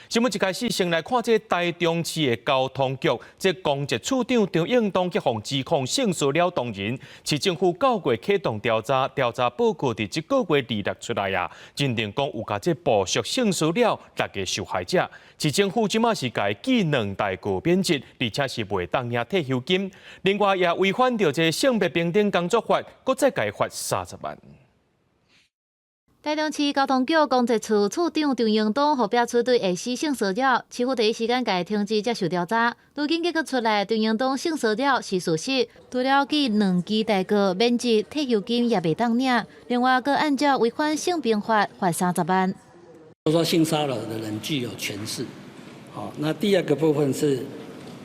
新聞一開始先來看這台中市的交通局，這公設處長張應東去予指控性騷擾同仁，市政府九月啟動調查，調查報告佇這個月二六出來啊，認定講有共這部屬性騷擾六个受害者，市政府這馬是共伊記兩大過免職，而且是袂當領退休金，另外也違反著這性別平等工作法，閣再共伊罰30萬。台中市交通局公設處處長張英東予爆出對下司性騷擾，市府第一時間共伊停職接受調查。如今結果出來，張英東性騷擾是事實，除了記兩支大過免職退休金也袂當領，另外閣按照違反性平法罰30萬。說性騷擾的人具有權勢，好，那第二個部分是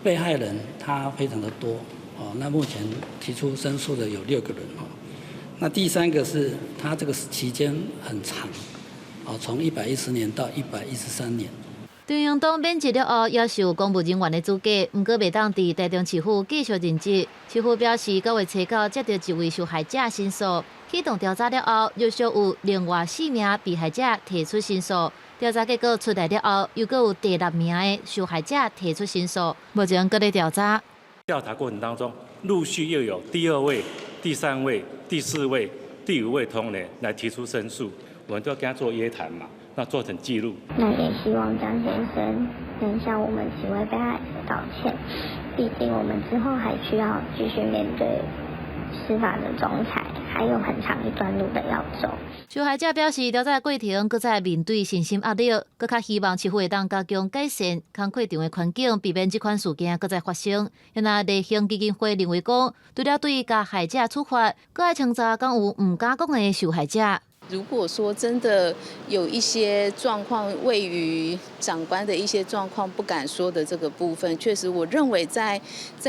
被害人他非常的多，哦，那目前提出申訴的有六個人，哦。那第三個是，他這個期間很長，哦，從110年到113年。張英東免職了後，也是有公務人員的資格，毋過袂當佇台中市府繼續任職。市府表示，9月初9接著一位受害者申訴，啟動調查了後，陸續有另外四名被害者提出申訴。調查結果出來了後，又閣有第六名的受害者提出申訴，目前閣咧調查。調查過程當中，陸續又有第二位、第三位、第四位、第五位同仁來提出申訴，我們都要跟他做約談嘛，那做成記錄。那也希望張先生能向我們幾位被害者道歉，畢竟我們之後還需要繼續面對司法的仲裁，還有很長一段路的要走。受害者表示，調查過程閣再面對身心壓力，閣較希望市府會當加強改善工課場的環境，避免這款事件閣再發生。若立行基金會認為講，除了對加害者處罰，閣愛清查敢有毋敢講的受害者。如果說真的有一些狀況位於長官的一些狀況不敢說的這個部分，確實我認為在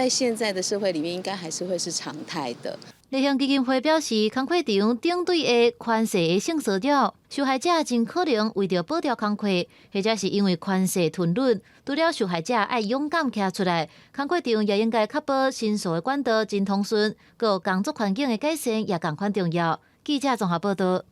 現在的社會裡面，應該還是會是常態的。立行基金會表示，工課場針對的權勢的性騷擾，受害者真可能為著保著工課，或者是因為權勢吞忍。除了受害者愛勇敢徛出來，工課場也應該確保申訴的管道真通順，閣有工作環境的改善也仝款重要。記者綜合報道。